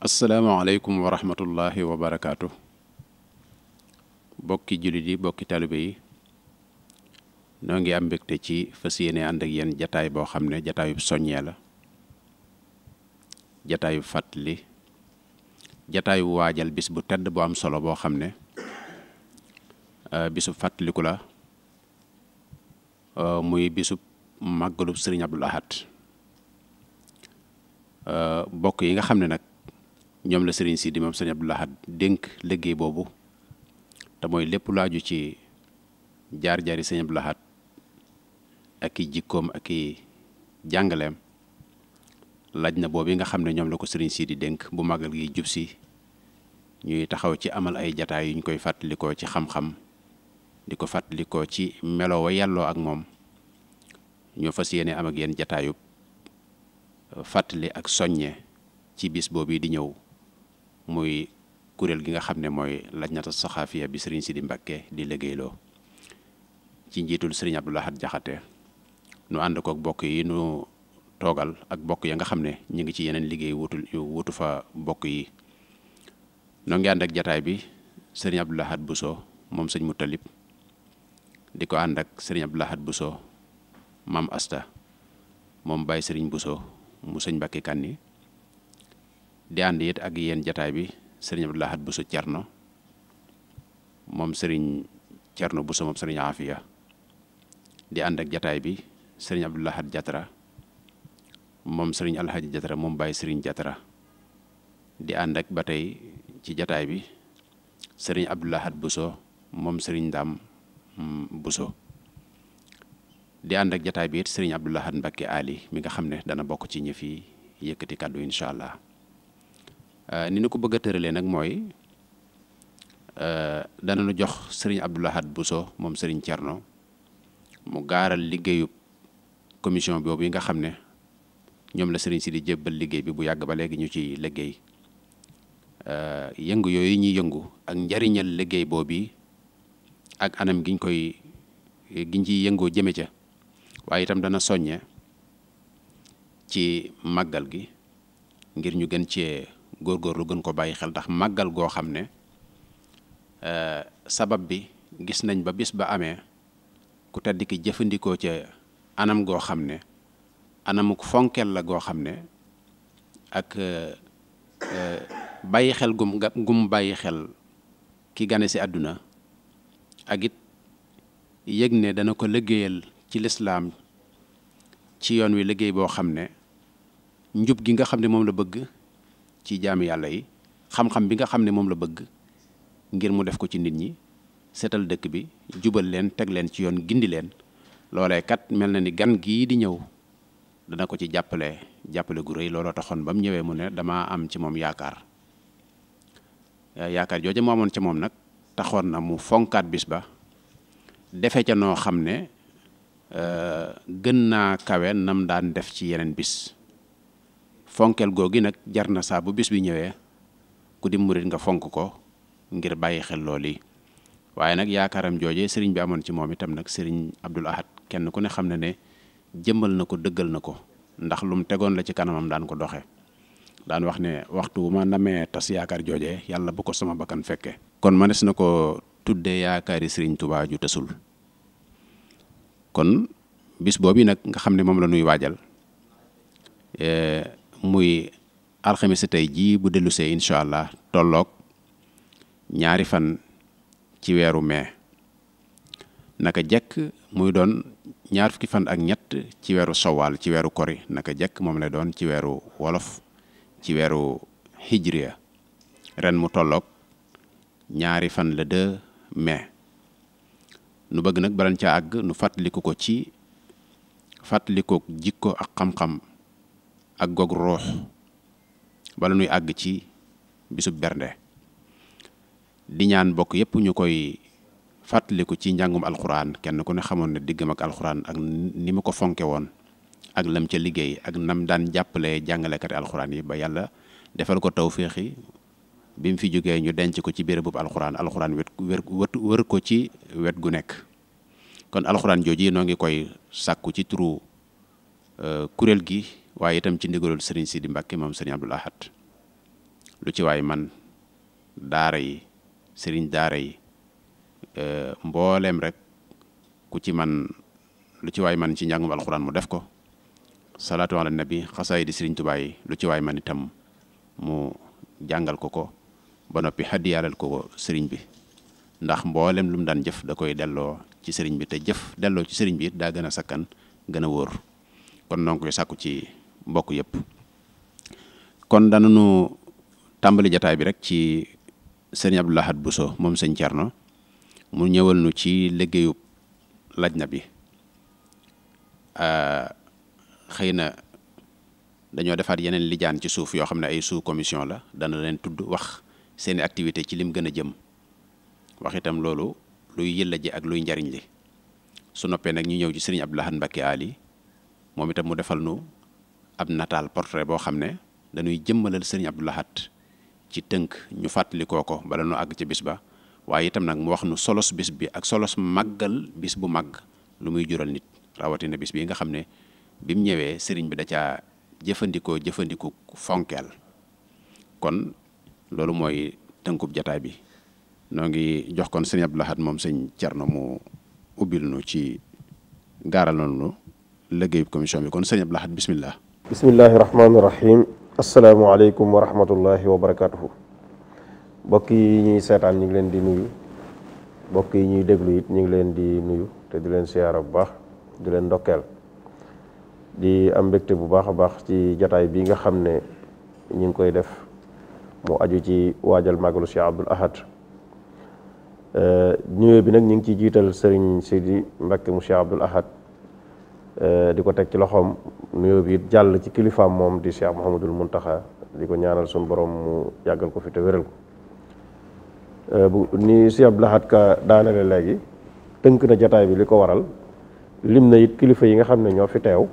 asalaamaaleykum wa rahmatullahi wa barakaatu. Bokki jullit yi bokki taalibe yi noo ngi am mbégte ci fas yéene ànd ak yéen jataay boo xam ne jataayub soññee la, jataayub fàttali, jataayub waajal bis bu tedd bu am solo boo xam ne bisub fàttaliku la, muy bisub màggalub Sëriñ Abdul Ahad. Bokk yi nga xam ne nag ñoom la Sëriñ Sidi moom Sëriñ Abdul Ahad dénk liggéey boobu te mooy lépp lu aju ci jaar-jaari Sëriñ Abdul Ahad ak i jikkoom ak i jàngaleem, laaj na boobu nga xam ne ñoom la ko Sëriñ Sidi dénk bu màggal gi jub si ñuy taxaw ci amal ay jataay yu ñu koy fàttalikoo ci xam-xam, di ko fàttalikoo ci melo wa yàlloo ak moom. ñoo fas yéene am ak yéen jataayub fàttali ak soññe ci bis boobu di ñëw, muy kuréel gi nga xam ne mooy lajnata saxaafiya bi Sëriñ Sidi Mbàkke di liggéeyloo ci njiitul Sëriñ Abdul Ahad Jaxate. nu ànd kook bokk yi nu toogal ak bokk ya nga xam ne ñu ngi ci yeneen liggéey wutu fa bokk yi. noo ngi ànd ak jataay bi Sëriñ Abdul Ahad Bousso moom sëñ Mutalib, di ko ànd ak Sëriñ Abdul Ahad Bousso maam Asta moom Baye Sëriñ Bousso mu sëñ Mbàkke Kanni. di ànd it ak yéen jataay bi Sëriñ Abdul Ahad Bousso Cerno moom Sëriñ Cerno Bousso moom Sëriñ Afiya. di ànd ak jataay bi Sëriñ Abdul Ahad Jatara moom Sëriñ Alhaji Jatara moom Baye Sëriñ Jatara. di ànd ak ba tey ci jataay bi Sëriñ Abdul Ahad Bousso moom Sëriñ Ndam Bousso. di ànd ak jataay bi it Sëriñ Abdul Ahad Mbàkke Ali mi nga xam ne dana bokk ci ñi fi yëkkati kàddu incha allah. ni nu ko bëgg a tëralee nag mooy dana nu jox Sëriñ Abdul Ahad Bousso moom Sëriñ Cerno mu gaaral liggéeyub commission boobu yi nga xam ne ñoom la Sëriñ Sidi jébbal liggéey bi bu yàgg ba léegi ñu ci liggéey, yëngu yooyu ñuy yëngu ak njariñal liggéey boobu ak anam giñ ciy yëngoo jëme ca. waaye itam dana soññe ci màggal gi ngir ñu gën cee góorgóorlu, gën ko bàyyi xel, ndax màggal goo xam ne sabab bi gis nañ ba bis ba amee ku tedd ki jëfandikoo ca anam goo xam ne anamuk fonkel la goo xam ne ak bàyyi xel gum bàyyi xel ki gane si àdduna, ak it yëg ne dana ko liggéeyal ci lislaam ci yoon wi liggéey boo xam ne njub gi nga xam ne moom la bëgg ci jaami yàlla yi, xam-xam bi nga xam ne moom la bëgg ngir mu def ko ci nit ñi, seetal dëkk bi, jubal leen, teg leen ci yoon, gindi leen. loolee kat mel na ni gan gii di ñëw dana ko ci jàppale gu rëy. looloo taxoon ba mu ñëwee mu ne damaa am ci moom yaakaar jooje mu amoon ci moom nag taxoon na mu fonkaat bis ba, defe ca noo xam ne gën naa kawe nam daan def ci yeneen bis. fonkel googi nag jar na saa bu bis bi ñëwee ku di murit nga fonk ko ngir bàyyi xel loolu yi. waaye nag yaakaaram jooje sëriñ bi amoon ci moom itam nag Sëriñ Abdul Ahad kenn ku ne xam ne jëmmal na ko, dëggal na ko, ndax lu mu tegoon la ci kanamam daan ko doxe. daan wax ne waxtu bu ma namee tas yaakaar jooje yàlla bu ko sama bakkan fekke. kon mënees na ko tuddee yaakaari Sëriñ Tuubaa ju tasul. kon bis boobu nag nga xam ne moom la nuy waajal muy alxames tey jii bu dellusee incha allah tolloog 2 fan ci weeru mai, naka jekk muy doon 2 fukki fan ak ñett ci weeru sawaal ci weeru kori, naka jekk moom lay doon ci weeru wolof ci weeru hijriya. ren mu tolloog 2 fan le 2 mai. nu bëgg nag balan caa àgg nu fàttaliku ko ci fàttalikook jikko ak xam-xam ak goog ruux bala nuy àgg ci bisub bernde. di ñaan bokk yépp ñu koy fàttaliku ci njàngum alxuraan. kenn ku ne xamoon ne diggam ak alxuraan ak ni mu ko fonke woon ak lam ca liggéey ak nam daan jàppale jàngalekati alxuraan yi ba yàlla defal ko tawféexi bi mu fi jógee ñu denc ko ci béréb bu alxuraan wër ko ci wet gu nekk. kon alxuraan jooji noo ngi koy sàkku ci turu kuréel gi waaye itam ci ndigalul Sëriñ Sidi Mbàkke moom Sëriñ Abdul Ahad. lu ci waay man daara yi sëriñ daara yi mbooleem rek ku ci man lu ci waay man ci njàngum alxuraan mu def ko salaatu ala nabi xasaay di sëriñ Tuubaa yi lu ci waay man itam mu jàngal ko ba noppi xaddiyaalal ko sëriñ bi ndax mboolem lu mu daan jëf da koy delloo ci sëriñ bi te jëf delloo ci sëriñ bi it daa gën a sakkan gën a wóor kon noo ngi koy sàkku ci mbokk yëpp. kon danañu tàmbali jataay bi rek ci sëriñ Abdou Lahad Bousso moom sëñ Thierno mu ñëwal nu ci liggéeyu lajna bi xëy na dañoo defaat yeneen lijaan ci suuf yoo xam ne ay sous commission la dana leen tudd wax seeni activité ci lim gën a jëm wax itam loolu luy yëlla ji ak luy njariñ li su noppee nag ñu ñëw ci sëriñ Abdou Lahad Mbacké Ali moom itam mu defal nu ab nataal portrait boo xam ne dañuy jëmmalal sëriñ Abdou Lahad ci tënk ñu fàttalikoo ko bala nu àgg ci bis ba waaye itam nag mu wax nu solos bis bi ak solos màggal bis bu màgg lu muy jural nit rawatina bis bi nga xam ne bi mu ñëwee sëriñ bi da caa jëfandiku fonkeel kon loolu mooy tënkub jataay bi noo ngi jox kon sëriñ Abdou Lahad moom sëñ Thierno mu ubbil nu ci gaaral noonu liggéeyub commission bi kon sëriñ Abdou Lahad bismillah. bismillahi rahmaani rahim. asalaamaaleykum wa rahmatullahi wa barakatuhu. mbokk yi ñuy seetaan ñu ngi leen di nuyu mbokk yi ñuy déglu it ñu ngi leen di nuyu te di leen siyaara bu baax di leen ndokkeel di am mbégte bu baax a baax ci jataay bi nga xam ne ñu ngi koy def mu aju ci waajal màggalu Cheikh Abdoul Ahad ñëwee bi nag ñu ngi ciy jiital sëriñ Sidi Mbacké mu Cheikh Abdoul Ahad di ko teg ci loxoom nuyoo bi it jàll ci kilifaam moom di Cheikh Mouhamadul Mountakha di ko ñaanal suñu borom mu yàggal ko fi te wéral ko bu ni Cheikh Abdoul Ahad ka daanale léegi tënk na jataay bi li ko waral lim na it kilifa yi nga xam ne ñoo fi teew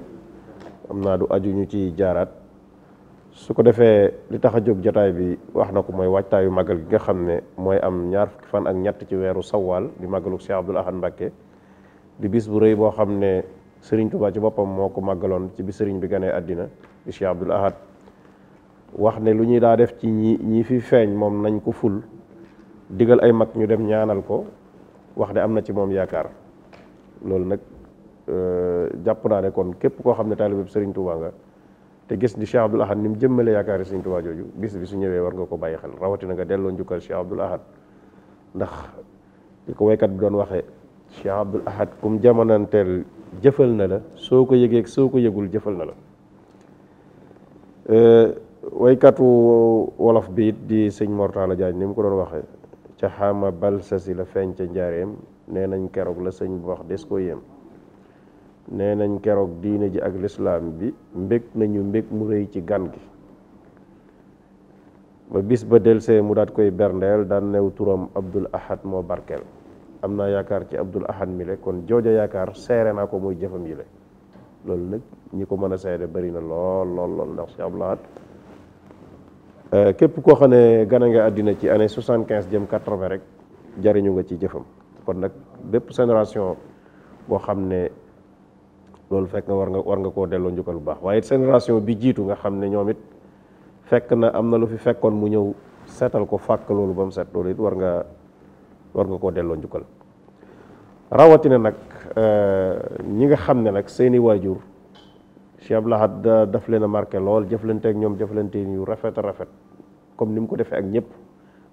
am naa du aju ñu ci jaaraat su ko defee li tax a jóg jataay bi wax na ko mooy waajtaayu màggal gi nga xam ne mooy am ñaar fukki fan ak ñett ci weeru sawaal di màggalu Cheikh Abdoul Ahad Mbacké di bis bu rëy boo xam ne Sëriñ Tuubaa ci boppam moo ko màggaloon ci bi sëriñ bi ganee àddina di Cheikh Abdoul Ahad wax ne lu ñuy daa def ci ñi fi feeñ moom nañ ko ful digal ay mag ñu dem ñaanal ko wax ne am na ci moom yaakaar loolu nag jàpp naa ne kon képp koo xam ne taalibe Sëriñ Tuubaa nga te gis ni Cheikh Abdoul Ahad ni mu jëmmale yaakaari Sëriñ Tuubaa jooju bis bi su ñëwee war nga ko bàyyi xel rawatina nga delloo njukkal Cheikh Abdoul Ahad ndax li ko waykat bi doon waxee Cheikh Abdoul Ahad kum jamonanteel jëfal na la soo ko yëgee soo ko yëgul jëfal na la waykatu wolof bi it di sëñ Mortala Jaañ ni mu ko doon waxee ca xaama bal sasi la feeñ ca njaareem nee nañ keroog la sëñ bu wax des ko yéem nee nañ keroog diine ji ak lislaam bi mbég nañu mbég mu rëy ci gan gi ba bis ba delsee mu daat koy berndeel daan new turam Abdoul Ahad moo barkeel am naa yaakaar ci Abdoul Ahad mi le kon jooja yaakaar seere naa ko muy jëfam yi le loolu nag ñi ko mën a seede bari na lool ndax Cheikh Abdoul Ahad képp koo xam ne gane nga àddina ci année 75 jëm 80 rek jariñu nga ci jëfam kon nag bépp génération boo xam ne loolu fekk nga war nga koo delloo njukkal bu baax waaye génération bi jiitu nga xam ne ñoom it fekk na am na lu fi fekkoon mu ñëw seetal ko fàkk loolu ba mu set loolu it war nga koo delloo njukkal rawatina nag ñi nga xam ne nag seeni waajur Cheikh Abdoul Ahad daf leen a marqué lool jëflante ak ñoom jëflante yu rafet a rafet comme ni mu ko defee ak ñëpp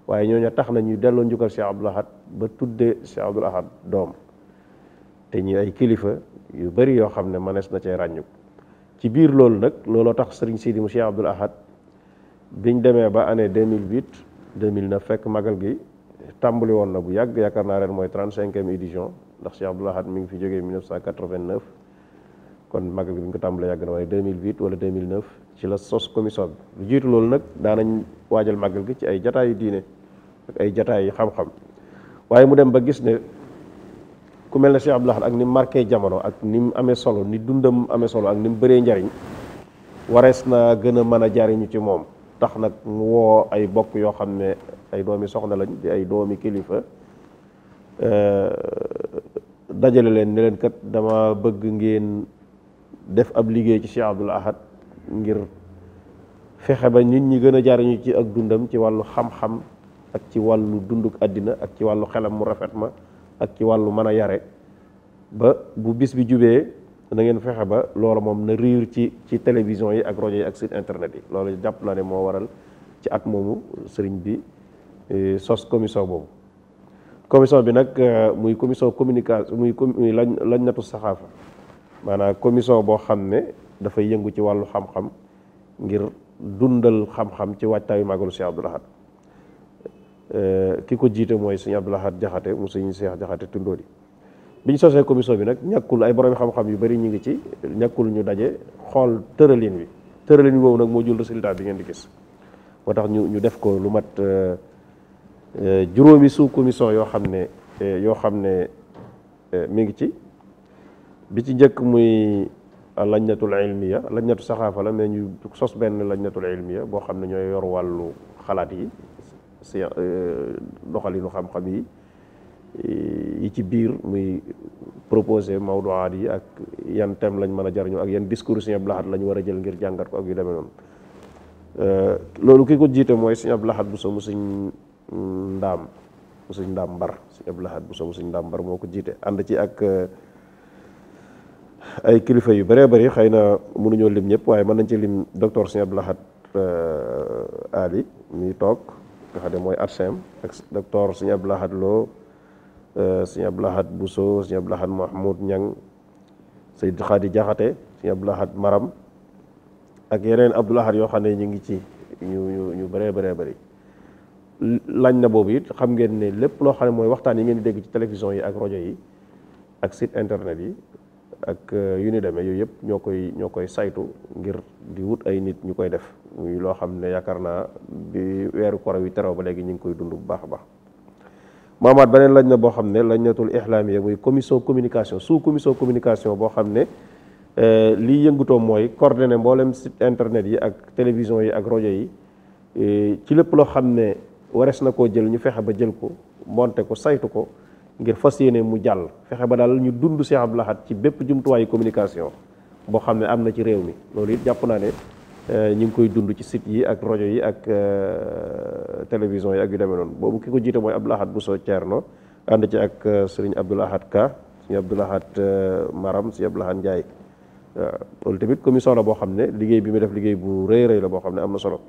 waaye ñooñu tax na ñuy delloo njukkal Cheikh Abdoul Ahad ba tuddee Cheikh Abdoul Ahad doom te ñi ay kilifa yu bari yoo xam ne mënees na cee ràññu ci biir loolu nag looloo tax sëriñ Sidi mu Cheikh Abdoul Ahad biñ demee ba année 2008 2009 fekk magal gi tàmbali woon na bu yàgg yaakaar naa ren mooy 35e édition ndax Cheikh Abdoul Ahad mi ngi fi jógee 1989 kon magal gi bi ñu ko tàmbalee yàgg na waaye 2008 wala 2009 ci la sos commission bi lu jiitu loolu nag daanañ waajal magal gi ci ay jataayu diine ak ay jataay xam-xam waaye mu dem ba gis ne ku mel ne Cheikh Abdoul Ahad ak ni mu marqué jamono ak ni mu amee solo ni dundam amee solo ak ni mu bëree njariñ warees na gën a mën a jariñu ci moom tax nag mu woo ay bokk yoo xam ne ay doomi soxna lañ di ay doomi kilifa dajale leen ne leen kat dama bëgg ngeen def ab liggéey ci Cheikh Abdoul Ahad ngir fexe ba nit ñi gën a jariñu ci ak dundam ci wàllu xam-xam ak ci wàllu dunduk àddina ak ci wàllu xelam mu rafet ma ak ci wàllu mën a yare ba bu bis bi jubee na ngeen fexe ba loola moom na riir ci télévision yi ak rajo yi ak site internet yi loolu jàpp naa ne moo waral ci at moomu sëriñ bi sos commission boobu. commission bi nag muy commission communication muy lajnatu saxaafa maanaam commission boo xam ne dafay yëngu ci wàllu xam-xam ngir dundal xam-xam ci waajtaayu màggalu Cheikh Abdoul Ahad ki ko jiite mooy sëñ Abdoul Ahad Jaxate mu sëñ Cheikh Jaxate Tundóodi bi ñu sosee commission bi nag ñàkkul ay borom xam-xam yu bari ñu ngi ci ñàkkul ñu daje xool tëralin wi boobu nag moo jul résultat bi ngeen di gis moo tax ñu def ko lu mat juróomi sous commission yoo xam ne mi ngi ci bi ci njëkk muy lajnatul ilmiya lajnatu saxaafa la mais ñu sos benn lajnatul ilmiya boo xam ne ñooy yor wàllu xalaat yi doxalinu xam-xam yi ci biir muy proposé mawduwaat yi ak yan thème lañ mën a jariñoo ak yan discours Sëñ Abdul Ahad lañ war a jël ngir jàngat ko ak yu demee noonu loolu ki ko jiite mooy Sëñ Abdul Ahad Bousso mu sëñ ndaam mbar Sëñ Abdul Ahad Bousso mu sëñ ndaam mbar moo ko jiite ànd ci ak ay kilifa yu bëree bëri xëy na mënuñoo lim ñëpp waaye mën nañ ci lim docteur Sëñ Abdul Ahad Ali mi toog nga xam ne mooy ARSEM ak docteur Sëñ Abdul Ahad Lo Sëñ Abdul Ahad Bousso Sëñ Abdul Ahad Mahmoud Ñang Seyd Xaadi Jaxate Sëñ Abdul Ahad Maram ak yeneen Abdul Ahad yoo xam ne ñu ngi ci ñu bëree bëri lañ na boobu it xam ngeen ne lépp loo xam ne mooy waxtaan yi ngeen di dégg ci télévision yi ak rajo yi ak site internet yi ak yu ni demee yooyu yëpp ñoo koy saytu ngir di wut ay nit ñu koy def muy loo xam ne yaakaar naa bi weeru koro wi teroo ba léegi ñu ngi koy dund bu baax a baax maamaat beneen lañ na boo xam ne lajnatul ihlaamiya muy commission communication sous commission communication boo xam ne lii yëngutoo mooy coordonné mboolem site internet yi ak télévision yi ak rajo yi ci lépp loo xam ne warees na koo jël ñu fexe ba jël ko monté ko saytu ko ngir fas yéene mu jàll fexe ba daal ñu dund Cheikh Abdoul Ahad ci bépp jumtuwaayu communication boo xam ne am na ci réew mi loolu it jàpp naa ne ñu ngi koy dund ci site yi ak rajo yi ak télévision yi ak yu demee noonu boobu ki ko jiite mooy Abdoul Ahad Bousso Thierno ànd ci ak sëriñ Abdoul Ahad Ka sëriñ Abdoul Ahad Maram sëriñ Abdoul Ahad Ndiaye waaw loolu tamit commission la boo xam ne liggéey bi mu def liggéey bu rëy la boo xam ne am na solo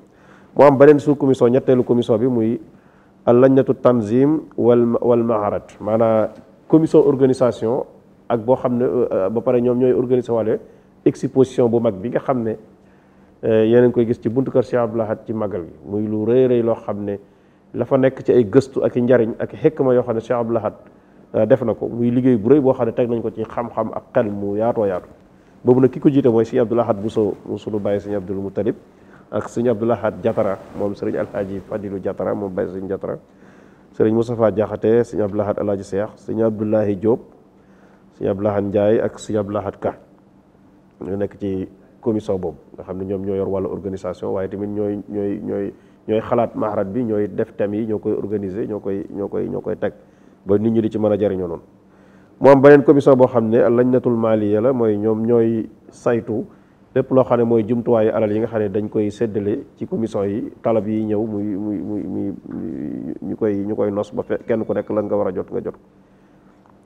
moo am beneen sous commission ñetteelu commission bi muy al lajnatu tanzim wal maharat maanaam commission organisation ak boo xam ne ba pare ñoom ñooy organiser wàlle exposition bu mag bi nga xam ne yéen a ngi koy gis ci buntu kër Cheikh Abdoul Ahad ci màggal gi muy lu rëy loo xam ne la fa nekk ci ay gëstu ak i njariñ ak xikma yoo xam ne Cheikh Abdoul Ahad def na ko muy liggéey bu rëy boo xam ne teg nañ ko ci xam-xam ak xel mu yaatoo yaatu boobu nag ki ko jiite mooy sëñ Abdoul Ahad Bousso mu sunu bàyyi sëñ Abdoul Moutalib ak sëñ Abdoul Ahad Jatara moom sëriñ Alhaaji Fadilu Jatara moom bàyyi sëñ Jatara sëriñ Moustapha Jaxate sëñ Abdoul Ahad Alaaji Seex sëñ Abdoulahi Diop sëñ Abdoul Ahad Ndiaye ak sëñ Abdoul Ahad Ka ñu nekk ci commission boobu nga xam ne ñoom ñoo yor wàllu organisation waaye tamit ñooy xalaat mahrat bi ñooy def thèmes yi ñoo koy organiser ñoo koy teg ba nit ñi di ci mën a jariñoo noonu moo am beneen commission boo xam ne lajnatul maaliya la mooy ñoom ñooy saytu lépp loo xam ne mooy jumtuwaayu alal yi nga xam ne dañ koy séddale ci commission yi talab yi ñëw muy ñu koy nos ba kenn ku nekk lan nga war a jot nga jot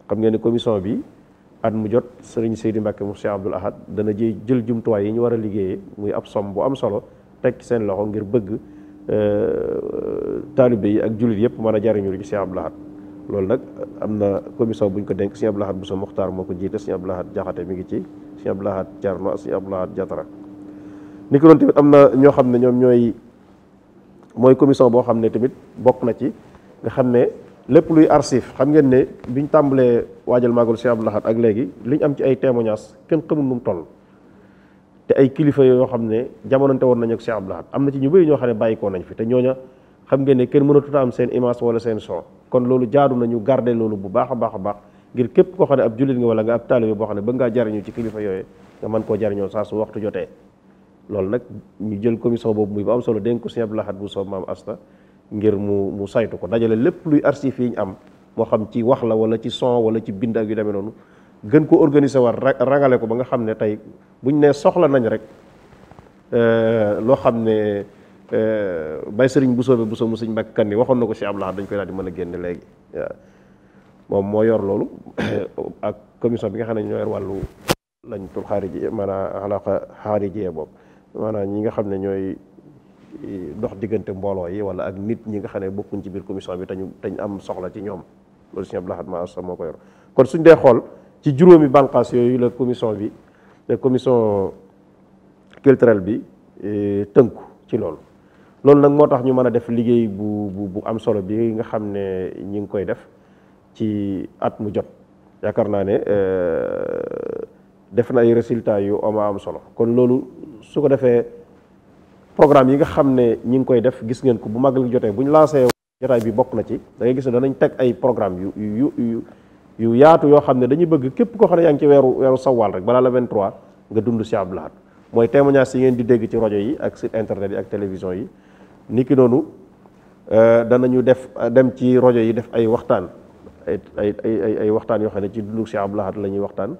xam ngeen ne commission bi at mu jot sëriñ Seydi Mbacke mu Cheikh Abdoul Ahad dana jël jumtuwaay yi ñu war a liggéeyee muy ab somme bu am solo teg ci seen loxo ngir bëgg taalibe yi ak jullit yëpp mën a jariñu ci Cheikh Abdoul Ahad loolu nag am na commission buñ ko dénk sëñ Abdoul Ahad Bousso Muxtaar moo ko jiite sëñ Abdoul Ahad Jaxate mi ngi ci sëñ Abdoul Ahad Thierno ak sëñ Abdoul Ahad Jatara ni ko doon tamit am na ñoo xam ne ñoom mooy commission boo xam ne tamit bokk na ci nga xam ne lépp luy archive xam ngeen ne biñ tàmbalee waajal maagul Cheikh Abdoul Ahad ak léegi liñ am ci ay témoignages kenn xamul nu mu toll te ay kilifa yoo xam ne jamonante woon nañu ak Cheikh Abdoul Ahad am na ci ñu bëri ñoo xam ne bàyyikoo nañ fi te ñooña xam ngeen ne kenn mënatuta am seen image wala seen son kon loolu jaadu nañu garder loolu bu baax a baax ngir képp koo xam ne ab jullit nga wala nga ab taalibe boo xam ne bëgg ngaa jariñu ci kilifa yooyu nga mën koo jariñoo saa su waxtu jotee loolu nag ñu jël commission boobu muy bu am solo dénk ko sëñ Abdoul Ahad Bousso maam Asta ngir mu saytu ko dajale lépp luy archive yi ñu am moo xam ci wax la wala ci son wala ci bind ak yu demee noonu gën ko organiser war rangale ko ba nga xam ne tey buñ nee soxla nañ rek loo xam ne bay sëriñ Bousso mu sëñ Mbàkke Kanni waxoon na ko Cheikh Abdou Lahad dañ koy daal di mën a génne léegi waaw moom moo yor loolu ak commission bi nga xam ne ñoo yor wàllu lañ tul xaariji maanaam alaqa xaarijiyee boobu maanaam ñi nga xam ne ñooy dox diggante mbooloo yi wala ak nit ñi nga xam ne bokkuñ ci biir commission bi tañ am soxla ci ñoom loolu Cheikh Abdou Lahad ma sa moo ko yor kon suñ dee xool ci juróomi bànqaas yooyu la commission culturelle bi tënku ci loolu nag moo tax ñu mën a def liggéey bu am solo bi nga xam ne ñi ngi koy def ci at mu jot yaakaar naa ne def na ay résultats yu am solo kon loolu su ko defee programme yi nga xam ne ñi ngi koy def gis ngeen ko bu màggal jotee bu ñu lancé jotaay bi bokk na ci da ngay gis ne danañ teg ay programme yu yaatu yoo xam ne dañuy bëgg képp koo xam ne yaa ngi ci weeru Sawwal rek balaa la 23 nga dund Cheikh Abdou Lahad mooy témoignage yi ngeen di dégg ci rajo yi ak site internet yi ak télévision yi niki noonu danañu dem ci rajo yi def ay waxtaan ay waxtaan yoo xam ne ci dundu Cheikh Abdou Lahad la ñuy waxtaan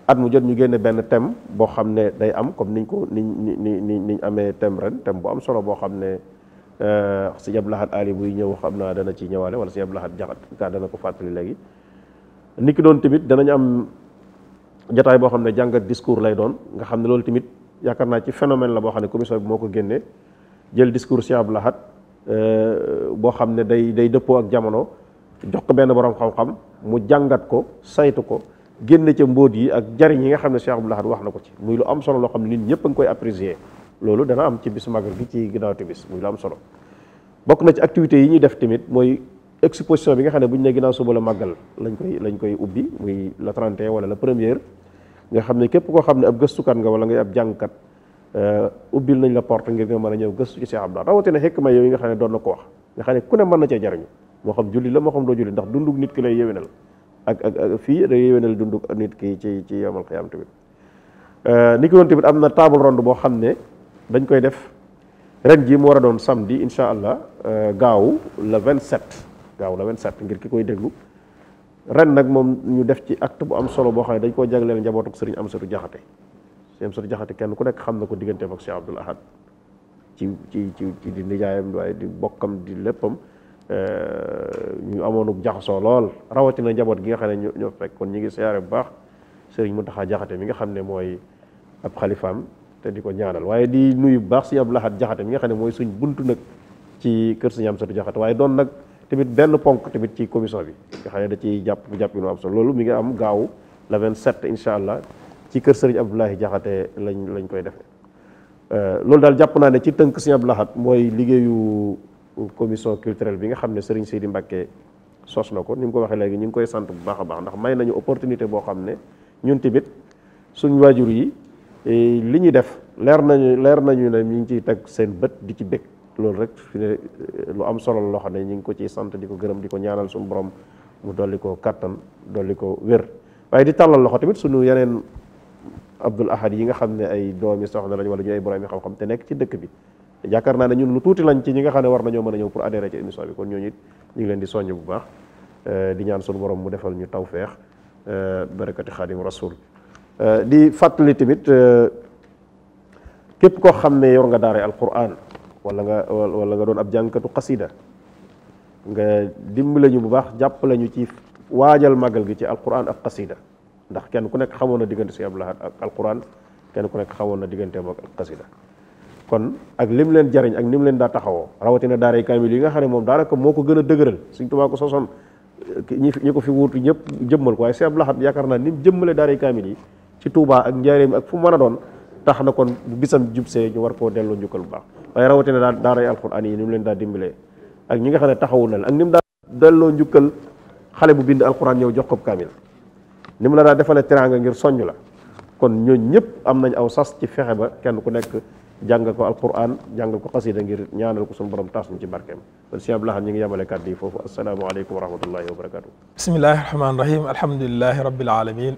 at mu jot ñu génne benn thème boo xam ne day am comme niñ amee thème ren thème bu am solo boo xam ne Sëñ Abdou Lahad Ali buy ñëw xam naa dana ci ñëwaale wala Sëñ Abdou Lahad Jaxate dana ko fàttali léegi niki doon tamit danañ am jotaay boo xam ne jàngat discours lay doon nga xam ne loolu tamit yaakaar naa ci phénomène la boo xam ne commission bi moo ko génnee jël discours Cheikh Abdou Lahad boo xam ne day dëppoo ak jamono jox ko benn borom xam-xam mu jàngat ko saytu ko génne ca mbóot yi ak jariñ yi nga xam ne Cheikh Abdou Lahad wax na ko ci muy lu am solo loo xam ne nit ñëpp a ngi koy apprécier loolu dana am ci bis magal gi ci ginnaaw timis muy lu am solo bokk na ci activités yi ñuy def tamit mooy exposition bi nga xam ne bu ñu ne ginnaaw suba la màggal lañ koy ubbi muy la 31 wala la première nga xam ne képp koo xam ne ab gëstukat nga wala ngay ab jàngkat ubbil nañ la porte ngir nga mën a ñëw gëstu ci Cheikh Abdou Lahad rawatina xikma yooyu nga xam ne doon na ko wax nga xam ne ku ne mën na cee jariñu moo xam julli la moo xam doo julli ndax dundug nit ki lay yéwénal ak fii day yéwénal dundug nit ki ci yawmal qiyaam tamit ni ki doon tamit am na table ronde boo xam ne dañ koy def ren ji mu war a doon samedi incha allah gaaw le 27 ngir ki koy déglu ren nag moom ñu def ci acte bu am solo boo xam ne dañ koo jagleel njabootuk sëriñ Amsatu Jaxate sëriñ Amsatu Jaxate kenn ku nekk xam na ko digganteem ak Cheikh Abdou Lahad ci di nijaayam waaye di bokkam di léppam ñu amoonuk jaxasoo lool rawatina njaboot gi nga xam ne ñoo fekk kon ñu ngi siyaare bu baax sëriñ Muntaxa Jaxate mi nga xam ne mooy ab xalifaam te di ko ñaanal waaye di nuyu bu baax sëriñ Abdou Lahad Jaxate mi nga xam ne mooy suñ buntu nag ci kër sëriñ Amsatu Jaxate waaye doon nag tamit benn ponk tamit ci commission bi nga xam ne da ciy jàpp nu am solo loolu mi ngi am gaaw le 27 incha allah ci kër sëriñ Abdoulahi Jaxate lañ koy defee loolu daal jàpp naa ne ci tënk sëriñ Abdou Lahad mooy liggéeyu commission culturelle bi nga xam ne sëriñ Seydi Mbàkke sos na ko ni mu ko waxee léegi ñu ngi koy sant bu baax a baax ndax may nañu opportunité boo xam ne ñun tamit suñ waajur yi li ñuy def leer nañu ne ñu ngi ciy teg seen bët di ci bëgg loolu rek fi ne lu am solo loo xam ne ñu ngi ko ciy sant di ko gërëm di ko ñaanal suñu borom mu dolli ko kattan dolli ko wér waaye di tàllal loxo tamit suñu yeneen Abdoul Ahad yi nga xam ne ay doomi soxna lañ wala ñu ay borom yi xam-xam te nekk ci dëkk bi yaakaar naa ne ñun lu tuuti lañ ci ñi nga xam ne war nañoo mën a ñëw pour adhérer ci émission bi kon ñooñu it ñu ngi leen di soññ bu baax di ñaan suñu borom mu defal ñu tawfeex barakati xaadim rasul di fàttali tamit képp koo xam ne yor nga daara alquran wala nga doon ab jàngkatu xasida nga dimbale ñu bu baax jàppale ñu ci waajal màggal gi ci alquran ak xasida ndax kenn ku nekk xamoon na diggante si Abdou Lahad ak alquran kenn ku nekk xamoon na digganteem ak xasida kon ak lim leen jariñ ak nim leen daa taxawoo rawatina daaray kaamil yi nga xam ne moom daanaka moo ko gën a dëgëral Sëriñ Tuubaa ko sosoon ñi ko fi wuutu ñëpp jëmmal ko waaye si Abdou Lahad yaakaar naa ni mu jëmmale daaray kaamil yi ci Tuubaa ak Njaaréem ak fu mu mën a doon tax na kon bu bisam jubsee ñu war koo delloo njukkal bu baax waaye rawatina daaray alquran yi ni mu leen daa dimbalee ak ñi nga xam ne taxawul na ak ni mu daa delloo njukkal xale bu bind alquran ñëw jox ko kaamil ni mu la daa defalee teraanga ngir soññ la kon ñooñu ñëpp am nañ aw sas ci fexe ba kenn ku nekk jàngal ko alquran jàngal ko xasida ngir ñaanal ko suñu borom taas ñu ci barkeem kon Sëriñ Abdou Lahad ñi ngi yemale kàddu yi foofu asalaamaaleykum wa rahmatullahi wa barakatuh bismillahi rahmaani rahim alhamdulilahi rabbil alamin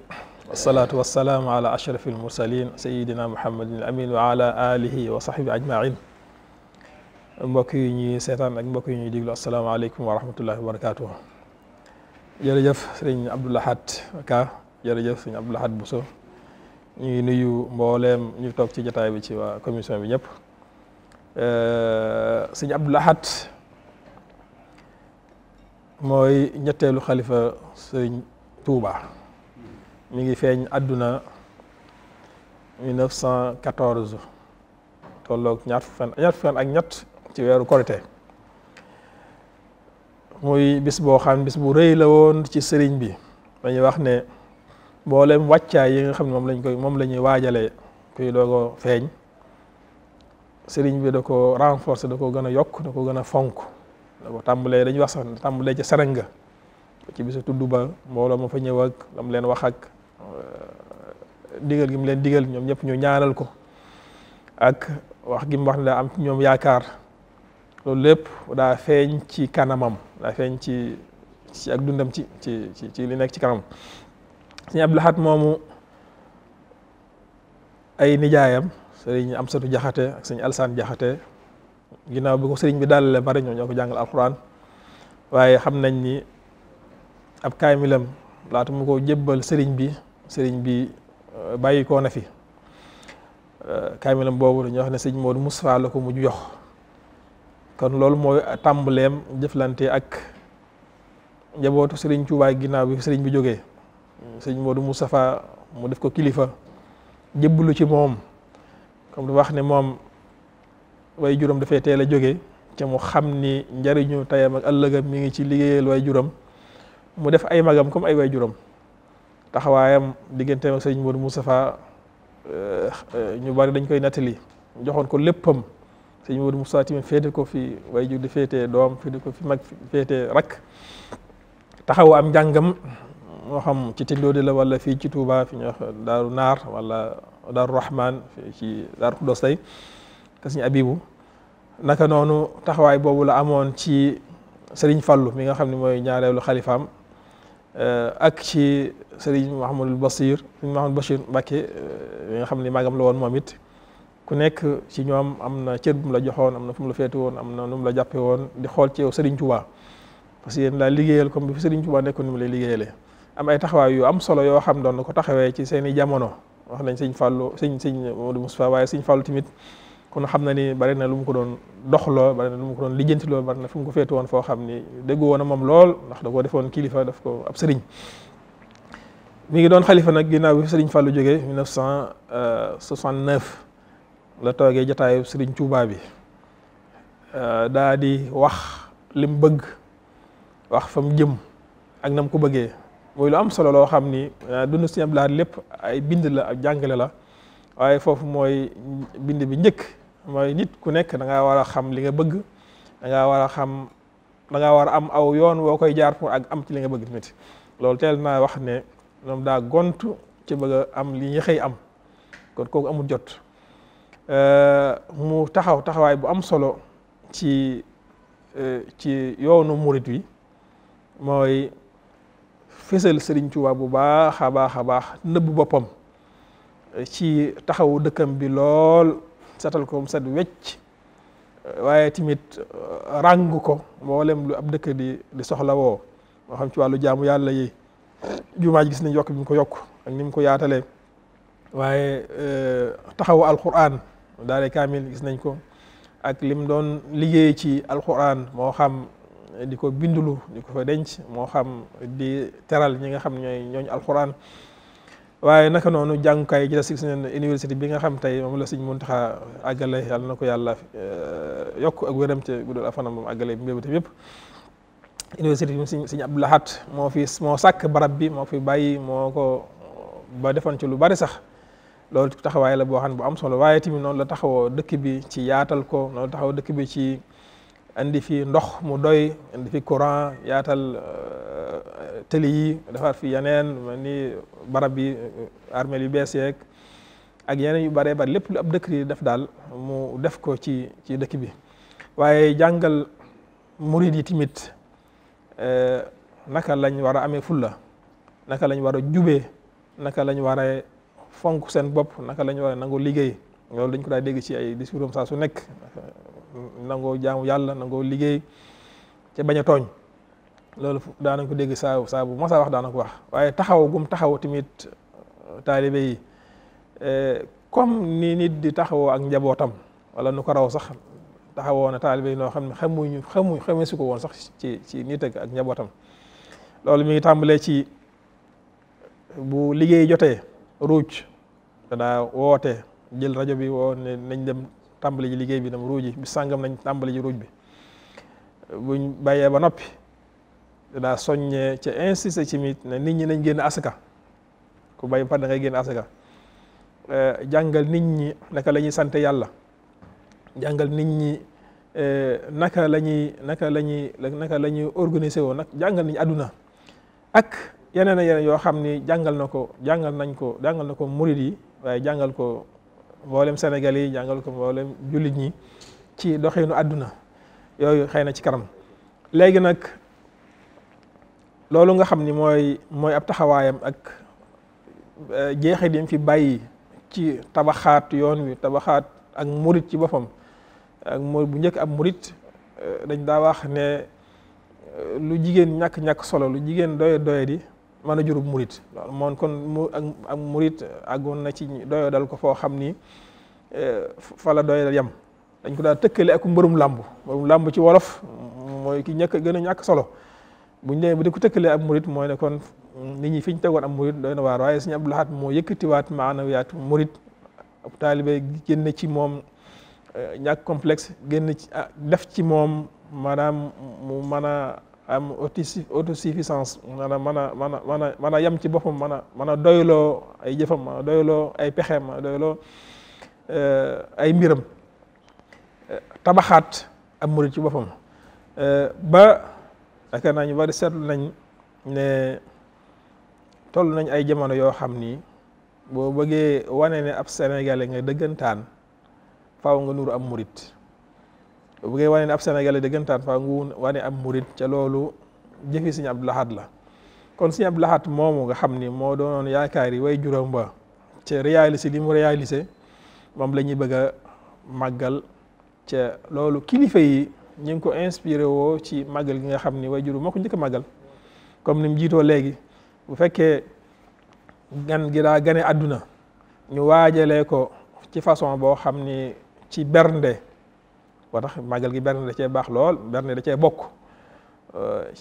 wasalaatu wasalaamu ala ashraf almursalin sayidina muhammadin al amin wa ala alihi wa sahbi ajmain mbokk yi ñuy seetaan ak mbokk yi ñuy diglu asalaamaaleykum wa rahmatullahi wa barakatuh jërëjëf sëriñ Abdou Lahad Ka jërëjëf sëriñ Abdou Lahad Bousso ñu ngi nuyu mbooleem ñu toog ci jotaay bi ci waa commission bi ñëpp. sëñ Abdul Ahad mooy ñetteelu xalifa sëñ Touba mi ngi feeñ àdduna 1914 tolloog ñaar fukki fan ak ñett ci weeru Korité muy bis boo xam ne bis bu rëy la woon ci sëriñ bi dañuy wax ne mboolem wàccaay yi nga xam ne moom la ñuy waajalee kuy doogo feeñ sëriñ bi da ko renforcer da ko gën a yokk da ko gën a fonk da ko tàmbalee dañuy wax sax tàmbalee ci Seranga ci bisu tudd ba mbooloo ma fa ñëw ak lam leen wax ak digal gi mu leen digal ñoom ñëpp ñu ñaanal ko ak wax gi mu wax ne daa am ci ñoom yaakaar loolu lépp daa feeñ ci kanamam daa feeñ ci ak dundam ci li nekk ci kanam sëñ Abdul Ahad moomu ay nijaayam sëriñ Amsatu Jaxate ak sëñ Alsaan Jaxate ginnaaw bi ko sëriñ bi dalale bari ñoo ko jàngal alxuraan waaye xam nañ ni ab kaamilam laata mu ko jébbal sëriñ bi bàyyi koo na fi kaamilam boobu dañuy wax ne sëñ Moodu Mustafaa la ko mujj jox kon loolu mooy tàmbaleem jëflante ak njabootu sëriñ Tuubaa ginnaaw bi sëriñ bi jógee sëñ Moodu Mustafaa mu def ko kilifa jébbalu ci moom comme du wax ne moom way juróom dafay teel a jóge ca mu xam ni njariñu tayam ak ëllëgam mi ngi ci liggéeyal way juróom mu def ay magam comme ay way juróom taxawaayam digganteem ak sëñ Moodu Mustafaa ñu bari dañ koy nettali joxoon ko léppam sëñ Moodu Mustafaa tamit féete ko fi way jur di féete doom féete ko fi mag féete rakk taxaw am njàngam moo xam ci Tindóodi la wala fii ci Touba fi ñuy wax Daaru Naar wala Daaru Rahman fii ci Daaru Xudoos tey ka sëñ Abibu naka noonu taxawaay boobu la amoon ci Sëriñ Fallu mi nga xam ne mooy ñaareelu xalifaam ak ci Sëriñ Mahamadul Bachir Mbàkke mi nga xam ne magam la woon moom it ku nekk ci ñoom am na cër bu mu la joxoon am na fu mu la féete woon am na nu mu la jàppe woon di xool ci yow Sëriñ Touba parce que yéen laa liggéeyal comme bi fi Sëriñ Touba nekkoon ni mu lay liggéeyalee am ay taxawaay yu am solo yoo xam doon na ko taxawee ci seen i jamono wax nañ sëñ Fallu sëñ Moodu Mustafaa waaye sëñ Fallu tamit kon xam na ni bari na lu mu ko doon doxloo bari na lu mu ko doon lijjantiloo bari na fu mu ko féete woon foo xam ni déggu woon a moom lool ndax da koo defoon kilifa daf ko ab sëriñ mi ngi doon xalifa nag ginnaaw bi sëriñ Fallu jógee 1969 la toogee jotaayu sëriñ Tuubaa bi daa di wax lim bëgg wax fa mu jëm ak nam ko bëggee mooy lu am solo loo xam ni dund Sëriñ Abdul Ahad lépp ay bind la ak jàngale la waaye foofu mooy bind bi njëkk mooy nit ku nekk da ngaa war a xam li nga bëgg da ngaa war a xam da ngaa war a am aw yoon woo koy jaar pour ak am ci li nga bëgg tamit loolu teel naa wax ne moom daa gontu ci bëgg a am li ñu xëy am kon kooku amul jot mu taxawaay bu am solo ci yoonu murit wi mooy fésal Sëriñ Tuubaa bu baax a baax nëbb boppam ci taxawu dëkkam bi lool setal ko mu set wecc waaye tamit ràng ko mboolem lu ab dëkk di soxla woo moo xam ci wàllu jaamu yàlla yi jumaa ji gis nañ yokk bi mu ko yokk ak ni mu ko yaatalee waaye taxawu alquran daare kaamil gis nañ ko ak lim doon liggéey ci alquran moo xam di ko bindulu di ko fa denc moo xam di teral ñi nga xam ñooñu alquran waaye naka noonu jàngukaay ji des seen université bi nga xam tey moom la Sëñ Muntaxa àggale yàlla na ko yàlla yokk ak wéram te guddal afanam moom àggale mbébétam yëpp université bi Sëñ Abdul Ahad moo sàkk barab bi moo fi bàyyi moo ko ba defoon ci lu bari sax loolu taxawaay la boo xam ne bu am solo waaye tamit noonu la taxawoo dëkk bi ci yaatal ko noonu la taxawoo dëkk bi ci indi fi ndox mu doy indi fi courant yaatal tëli yi defar fi yeneen mel ni barab bi armeel yu bees yeeg ak yeneen yu bëree bëri lépp lu ab dëkk yi def daal mu def ko ci dëkk bi waaye jàngal murid yi tamit naka lañ war a amee fulla naka lañ war a jubee naka lañ war a fonk seen bopp naka lañ war a nangoo liggéey loolu dañ ko daa dégg ci ay discours saa su nekk nangoo jaamu yàlla nangoo liggéey ca bañ a tooñ loolu daanañ ko dégg saa bu masa wax daana ko wax waaye taxaw gum taxaw tamit taalibe yi comme ni nit di taxawoo ak njabootam wala nu ko raw sax taxawoo na taalibe yi noo xam ne xamee su ko woon sax ci nit ak njabootam. loolu mi ngi tàmbalee ci bu liggéey jotee ruuj danaa woote jël rajo bi woo ne nañ dem tàmbali ji liggéey bi dem ruuji bi sàngam nañ tàmbali ji ruuj bi buñ bàyyee ba noppi danaa soññee ca insisté ci mit ne nit ñi nañ génn asaka ku bàyyi fa da ngay génn asaka jàngal nit ñi naka la ñuy sante yàlla jàngal nit ñi naka la ñuy organiser woo nag jàngal nit ñi àdduna ak yeneen ak yeneen yoo xam ni jàngal na ko murid yi waaye jàngal ko mboolem Sénégal yi jàngal ko mboolem jullit ñi ci doxinu àdduna yooyu xëy na ci kanam. léegi nag loolu nga xam ni mooy ab taxawaayam ak jeexit yi fi bàyyi ci tabaxaat yoon wi tabaxaat ak murid ci boppam ak murid bu njëkk ab murid dañ daa wax ne lu jigéen ñàkk solo lu jigéen doye di mën a jurub murit loolu moom kon ak murit àggoon na ci doyo dal ko foo xam ni fa la doyo dal yem dañ ko daal tëkkale ak mbërum làmb ci wolof mooy ki gën a ñàkk solo buñ demee bu di ko tëkkalee ak murit mooy ne kon nit ñi fi ñu tegoon am murit doy na waar waaye Sëriñ Abdul Ahad moo yëkkatiwaat maanawiyaat murit ab taalibe génn ci moom ñàkk complexe génn ci def ci moom maanaam mu mën a am autosuffisance mën a yem ci boppam mën a doyloo ay jëfam mën a doyloo ay pexeem mën a doyloo ay mbiram tabaxaat ab murit ci boppam ba yaakaar naa ñu bari seetlu nañ ne toll nañ ay jamono yoo xam ni boo bëggee wane ne ab sénégalais nga dëggantaan faaw nga nuru am murit boo bëggee wane ne ab sénégalais dëggantaan faaw nga wane am murit ca loolu jëfi Sëriñ Abdul Ahad la kon Sëriñ Abdul Ahad moomu nga xam ni moo doonoon yaakaar yi way juróom ba ca réalisé li mu réalisé moom la ñuy bëgg a màggal ca loolu kilifa yi ñu ngi ko inspiré woo ci màggal gi nga xam ni way juróom moo ko njëkk a màggal comme ni mu jiitoo léegi bu fekkee gan gi daa gane àdduna ñu waajalee ko ci façon boo xam ni ci bernde boo tax màggal gi bernde da cee baax lool bernde da cee bokk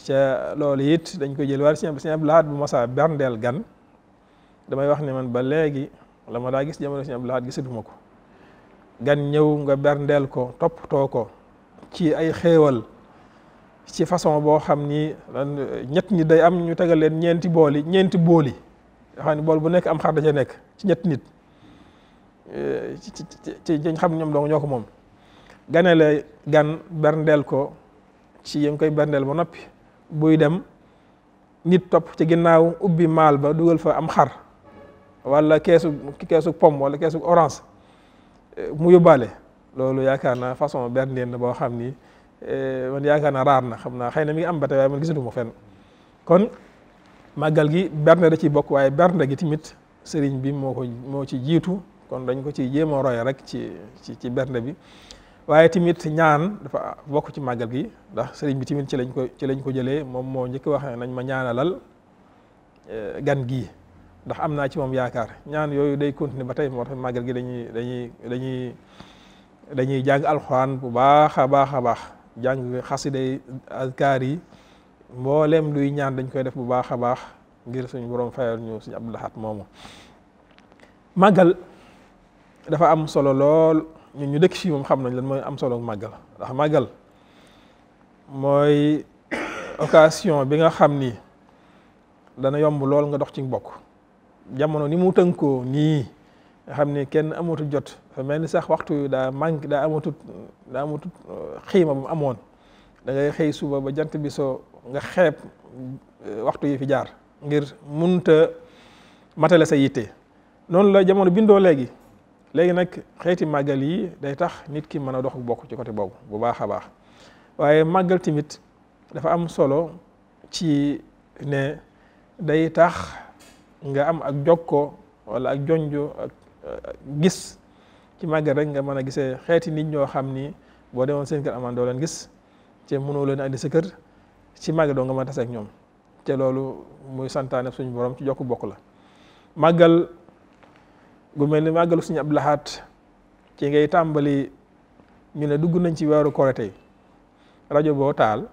ca loolu it dañ koy jël war Sëriñ Abdul Ahad bu masaa berndeel gan damay wax ne man ba léegi la ma daa gis jamono Sëriñ Abdul Ahad gisatuma ko gan ñëw nga berndeel ko toppatoo ko ci ay xéewal ci façon boo xam ni ñett ñi day am ñu tegal leen ñeenti booli nga xam ne bool bu nekk am xar da ca nekk ci ñett nit ci xam ñoom dong ñoo ko moom ganale gan berndeel ko ci yi nga koy berndeel ba noppi buy dem nit topp ci ginnaaw ubbi maal ba dugal fa am xar wala keesu pomme wala keesu orange mu yóbbaale loolu yaakaar naa façon berndeel na boo xam ni man yaakaar naa raar na xam naa xëy na mi ngi am ba tey waaye man gisatuma fenn kon màggal gi bernde da ciy bokk waaye bernde gi tamit sëriñ bi moo ci jiitu kon dañ ko ci jéem a roy rek ci bernde bi waaye tamit ñaan dafa bokk ci màggal gi ndax sëriñ bi tamit ci lañ ko jëlee moom moo njëkk wax ne nañ ma ñaanalal gan gii ndax am naa ci moom yaakaar ñaan yooyu day continuer ba tey moo tax màggal gi dañuy jàng alxuraan bu baax a baax jàng xasiday azkaar yi mboolem luy ñaan dañ koy def bu baax a baax ngir suñu borom fayal ñu Sëriñ Abdul Ahad moomu. màggal dafa am solo lool ñun ñu dëkk fii moom xam nañ lan mooy am solo màggal ndax màggal mooy occasion bi nga xam ni dana yomb lool nga dox ci mbokk jamono ni mu tënkoo nii nga xam ni kenn amatul jot dafa mel ni sax waxtu yu daa manqué daa amatut xiima bu mu amoon da ngay xëy suba ba jant bi soo nga xeeb waxtu yi fi jaar ngir munta matale sa yitte noonu la jamono bindoo léegi nag xeeti màggal yi day tax nit ki mën a dox bokk ci côté boobu bu baax a baax waaye màggal tamit dafa am solo ci ne day tax nga am ak jokkoo wala ak jonjo ak gis ci màggal rek nga mën a gisee xeeti nit ñoo xam ni boo demoon seen kër amaan doo leen gis te mënoo leen andi sa kër ci màggal doo nga mën a tase ak ñoom te loolu muy santaane suñu borom ci jokk bokk la màggal gu mel ni màggalu Sëriñ Abdou Lahad ci ngay tàmbali ñu ne dugg nañ ci weeru Korité rajo boo taal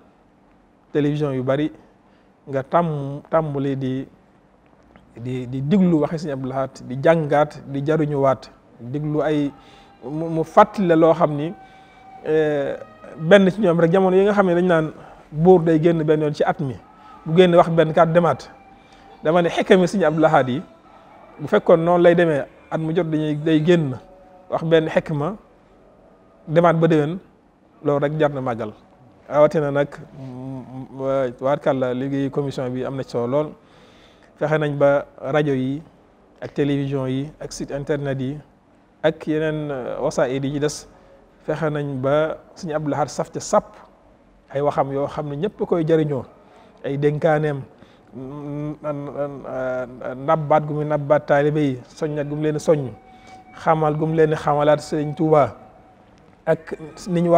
télévision yu bari nga tàmbali di diglu waxe Sëriñ Abdou Lahad di jàngaat di jaruñuwaat diglu ay mu fàttali la loo xam ni benn ci ñoom rek jamono yi nga xam ne dañ naan buur day génn benn yoon ci at mi bu génn wax benn kat demaat dama ne xekkami Sëriñ Abdou Lahad yi bu fekkoon noonu lay demee at mu jot day génn wax benn xekma demaat ba déwén loolu rek jar na màggal rawatina nag waarkàlla liggéey commission bi am na ci solo lool fexe nañ ba rajo yi ak télévision yi ak site internet yi ak yeneen wasaa'id yi ci des fexe nañ ba Sëriñ Abdou Lahad saf ca sàpp ay waxam yoo xam ne ñëpp koy jëriñoo ay dénkaaneem nabbaat gu mu nabbaat taalibe yi soññat gu mu leen soññ xamal gu mu leen xamalaat Sëriñ Tuubaa ak ni ñu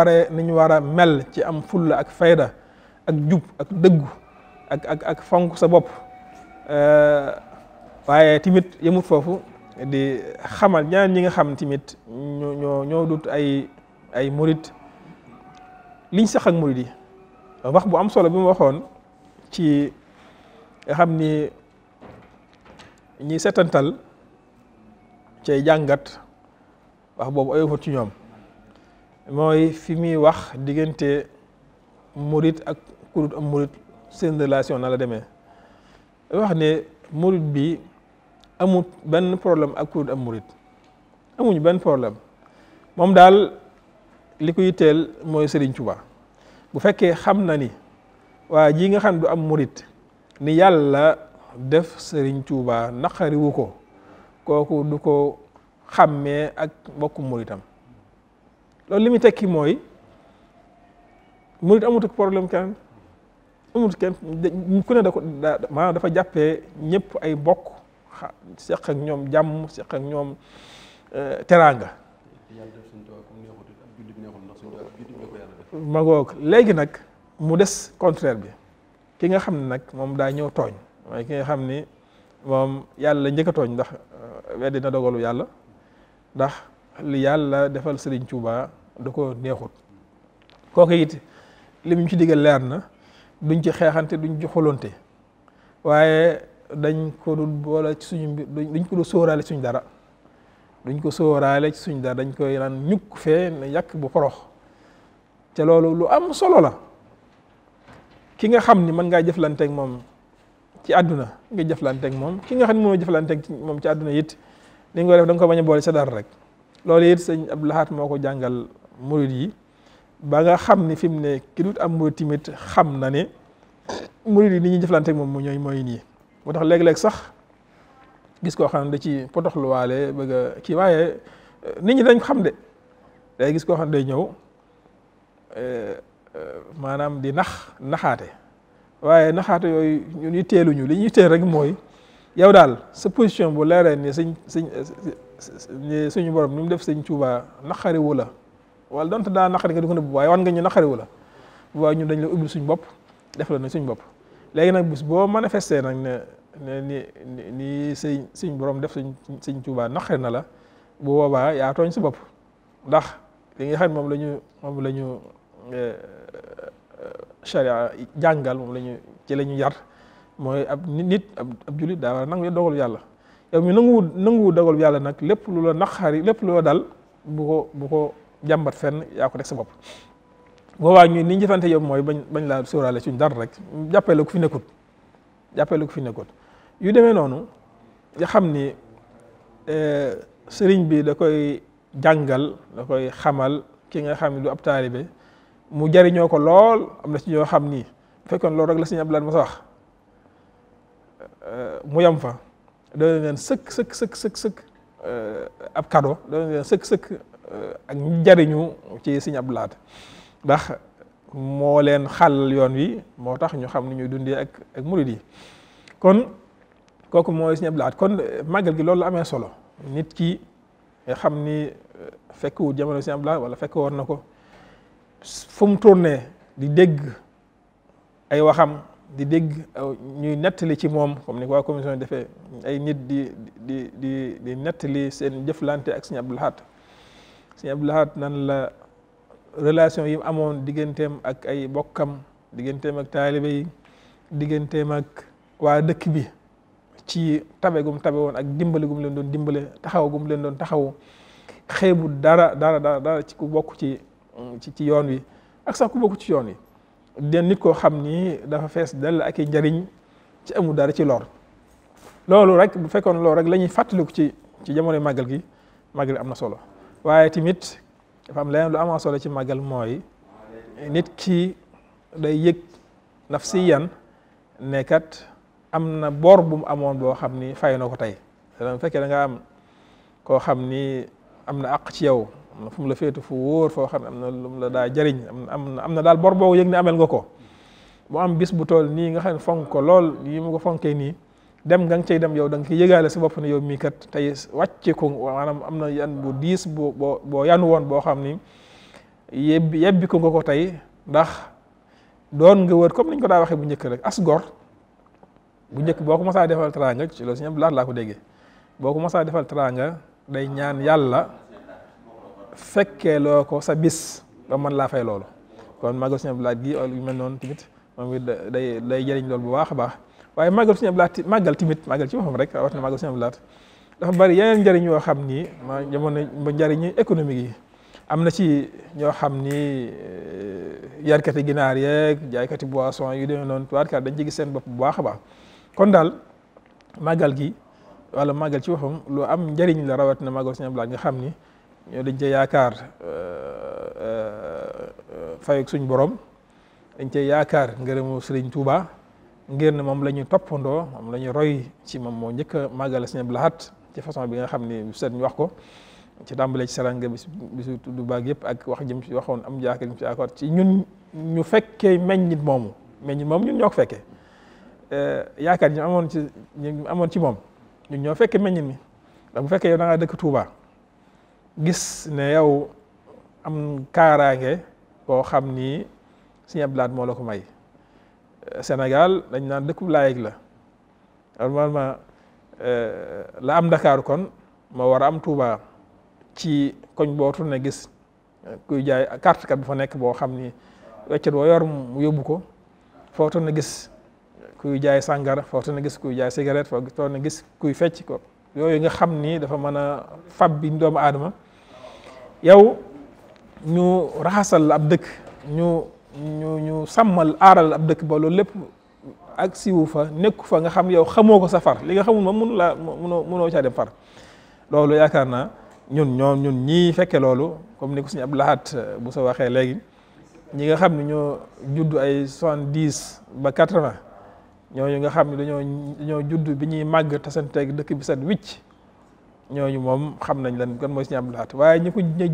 war a mel ci am fulla ak fayda ak jub ak dëggu ak fonk sa bopp waaye tamit yemut foofu di xamal ñaan ñi nga xam tamit ñoo dut ay murit liñ sax ak murit yi wax bu am solo bi mu waxoon ci nga xam ni ñi setantal cay jàngat wax boobu ayofut ci ñoom mooy fi muy wax diggante murit ak kurut am murit seen relation na la demee wax ne murit bi amut benn problème ak kurut am murit amuñu benn problème moom daal li ko yitteel mooy Serigne Touba bu fekkee xam na ni waa ji nga xam du am murit ni yàlla def Serigne Touba naqariwu ko kooku du ko xàmmee ak mbokku muritam loolu li muy tekki mooy murit amut ak problème kenn amut kenn ku ne maanaam dafa jàppee ñëpp ay bokk seq ak ñoom jàmm seq ak ñoom teraanga ma ngoog léegi nag mu des contraire bi ki nga xam ne nag moom daa ñëw tooñ mooy ki nga xam ni moom yàlla njëkk a tooñ ndax weddi na dogalu yàlla ndax li yàlla defal Serigne Touba da ko neexut kooku it li mu ci digal leer na duñ ci xeexante duñ ci xolonte waaye dañ ko dul boole ci suñu mbir duñ ko dul sóoraale suñ dara duñ ko sóoraale ci suñ dara dañ koy naan ñukk fee ne yàq bu xorox te loolu lu am solo la ki nga xam ni mën ngaa jëflanteeg moom ci àdduna nga jëflanteeg moom ki nga xam ne mënoo jëflanteeg moom ci àdduna it li nga ko def da nga ko bañ a boole sa dara rek loolu it Sëriñ Abdou Lahad moo ko jàngal murid yi ba nga xam ni fi mu ne ki dut am murid tamit xam na ne murid yi ni ñuy jëflanteeg moom mooy nii moo tax léeg-léeg sax gis koo xam ne da ci potoxluwaale bëgg a kii waaye nit ñi dañ ko xam de day gis koo xam ne day ñëw maanaam di naxaate waaye naxaate yooyu ñun ñu teeluñu li ñuy teel rek mooy yow daal sa position bu leeree ni suñu borom ni mu def Sëriñ Tuubaa naqariwu la wala donte daa naqari nga di ko nëbb waaye wan nga ñu naqariwu la bu waaye ñun dañ la ubbil suñ bopp def la ne suñ bopp léegi nag bis boo manifesté nag ne ni suñ borom def Sëriñ Tuubaa naqari na la bu boobaa yaa tooñ sa bopp ndax li nga xam moom la ñu charia jàngal moom ci la ñu yar mooy ab nit ab jullit daa war a nangu dogalu yàlla yow mi nanguwu dogalu yàlla nag lépp lu la naqari lépp lu la dal bu ko jàmbat fenn yaa ko teg sa bopp boobaa ñu ni ñu jëfante yow mooy bañ laa sóoraale suñ dara rek jàppee la ko fi nekkut yu demee noonu nga xam ni sëriñ bi da koy jàngal da koy xamal ki nga xam ne du ab taalibe mu jariñoo ko lool am na ci ñoo xam ni bu fekkoon loolu rek la Sëriñ Abdou Lahad ma sa wax mu yam fa doon leen sëkk ab cadeau doon leen sëkk ak jariñu ci Sëriñ Abdou Lahad ndax moo leen xàll yoon wi moo tax ñu xam ni ñuy dundee ak murid yi kon kooku mooy Sëriñ Abdou Lahad kon màggal gi loolu la amee solo nit ki nga xam ni fekkwut jamono Sëriñ Abdou Lahad wala fekk woon na ko fu mu tourné di dégg ay waxam di dégg ñuy nettali ci moom comme ni ko waa commission defee ay nit di nettali seen jëflante ak Sëñ Abdul Ahad. Sëñ Abdul Ahad nan la relation yi amoon digganteem ak ay bokkam, digganteem ak taalibe yi, digganteem ak waa dëkk bi ci tabe gum tabe woon ak dimbali gum leen doon dimbale, taxaw gum leen doon taxaw, xeebu dara ci ku bokk ci yoon wi ak sax ku bokk ci yoon wi. den nit koo xam ni dafa fees dell ak i njariñ ci amul dara ci lor. loolu rek bu fekkoon loolu rek la ñuy fàttaliku ci jamono màggal gi am na solo, waaye tamit dafa am leneen lu am solo ci màggal mooy nit ki day yëg nafsiyan ne kat am na bor bu mu amoon boo xam ni fay na ko tey. bu fekkee da nga am koo xam ni am na àq ci yow, am na fu mu la féetu fu wóor foo xam ne am na lu mu la daa jëriñ, am na daal bor boobu yëg ne amel nga ko. mu am bis bu toll nii nga xam ne fonk ko lool yi mu ko fonkee nii, dem nga cay dem yow da nga koy yëgaale sa bopp ne yow mii kat tey wàcce ko, maanaam am na yan bu diis boo yanu woon boo xam ni yebbi ko nga ko tey, ndax doon nga wër comme niñ ko daa waxee bu njëkk rek as gor bu njëkk boo ko mosaa defal teraanga ci loolu si ñëpp laa ko déggee, boo ko mosaa defal teraanga day ñaan yàlla fekkee loo ko sa bis ba mën laa fay loolu. kon màggal Sëñ Abdul Ahad gi yu mel noonu tamit moom it day jëriñ loolu bu baax a baax. waaye màggal Sëñ Abdul Ahad màggal ci boppam rek rawatina màggal Sëñ Abdul Ahad dafa bari yeneen njëriñ yoo xam ni jamono njëriñu économique yi am na ci ñoo xam ni yarkati ginaar yeeg jaaykati boisson yu demee noonu tubaarkaat dañ ci gis seen bopp bu baax a baax. kon daal màggal gi wala màggal ci boppam lu am njëriñ la rawatina màggal Sëñ Abdul Ahad nga xam ni ñoo dañ cee yaakaar fayuk suñ borom, dañ cee yaakaar ngërëmu Sëriñ Tuuba ngir ne moom la ñu toppandoo, moom la ñu roy ci moom moo njëkk a màggal Sëñ Abdul Ahad ci façon bi nga xam ni seet ñu wax ko ci tàmbalee ci saranga bisu tudd baag yëpp ak wax jëm ci waxoon am jaakaar jëm ci accord ci ñun ñu fekkee meññit moomu ñun ñoo ko fekkee yaakaar ñu amoon ci moom ñun ñoo fekkee meññit mi. ndax bu fekkee yow da ngaa dëkk Touba gis ne yow am kaaraange koo xam ni Sëñ Abdul Ahad moo la ko may. Sénégal dañ naan dëkkub laayig la normalement la am Dakar kon moo war a am Touba ci koñ boo tourné gis kuy jaay carte kat bu fa nekk boo xam ni weccet boo yor mu yóbbu ko, foo tourné gis kuy jaay sàngara, foo tourné gis kuy jaay cigarette, foo tourné gis kuy fecc ko. yooyu nga xam ni dafa mën a fab bi doomu aadama yow ñu raxasal ab dëkk ñu sàmmal aaral ab dëkk ba loolu lépp ak siwu fa nekku fa nga xam yow xamoo ko sa far li nga xamul moom mënoo caa dem far. loolu yaakaar naa ñun ñii fekke loolu comme ni ko Sëñ Abdul Ahad bu soo waxee léegi ñi nga xam ne ñoo judd ay 70 ba 80 ñooñu nga xam ne dañoo judd bi ñuy màgg tasanteeg dëkk bi set wicc ñooñu moom xam nañ lan kan mooy Sëñ Abdul Ahad. waaye ñu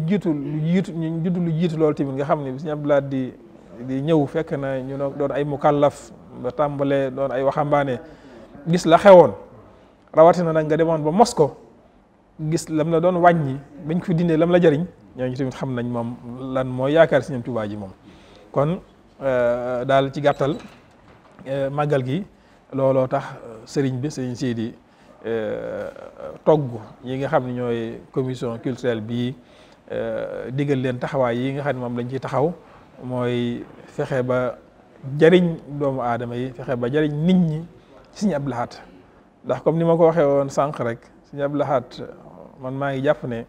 jiitu lu jiitu loolu tamit nga xam ne Sëñ Abdul Ahad di ñëw fekk na ñu doon ay mukallaf ba tàmbalee doon ay waxambaane gis la xewoon rawatina nag nga demoon ba mos ko gis lam la doon wàññi bañ ko fi dindee lam la jëriñ ñooñu tamit xam nañ moom lan mooy yaakaar Sëñ Tuubaa ji moom. kon daal ci gàttal màggal gi looloo tax sëriñ Sidi togg yi nga xam ne ñooy commission culturelle bii digal leen taxawaay yi nga xam ne moom lañ ciy taxaw mooy fexe ba jariñ doomu aadama yi, fexe ba jariñ nit ñi ci Sëñ Abdul Ahad. ndax comme ni ma ko waxee woon sànq rek Sëñ Abdul Ahad man maa ngi jàpp ne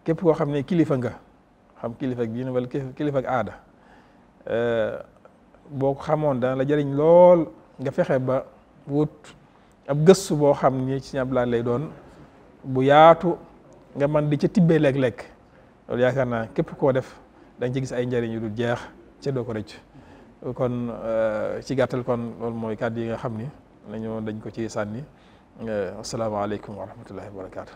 képp koo xam ne kilifa nga xam kilifa ak diine wala kilifa ak aada boo ko xamoon dana la jariñ lool nga fexe ba wut ab gëstu boo xam ni ci Sëñ Abdul Ahad lay doon bu yaatu nga man di ca tibbee léeg-léeg loolu yaakaar naa képp koo def dañ ci gis ay njëriñ yu dul jeex ca doo ko rëcc. kon ci gàttal kon loolu mooy kàddu yi nga xam ni dañ ko ci sànni. asalaamaaleykum wa rahmatullahi wa barakaatu.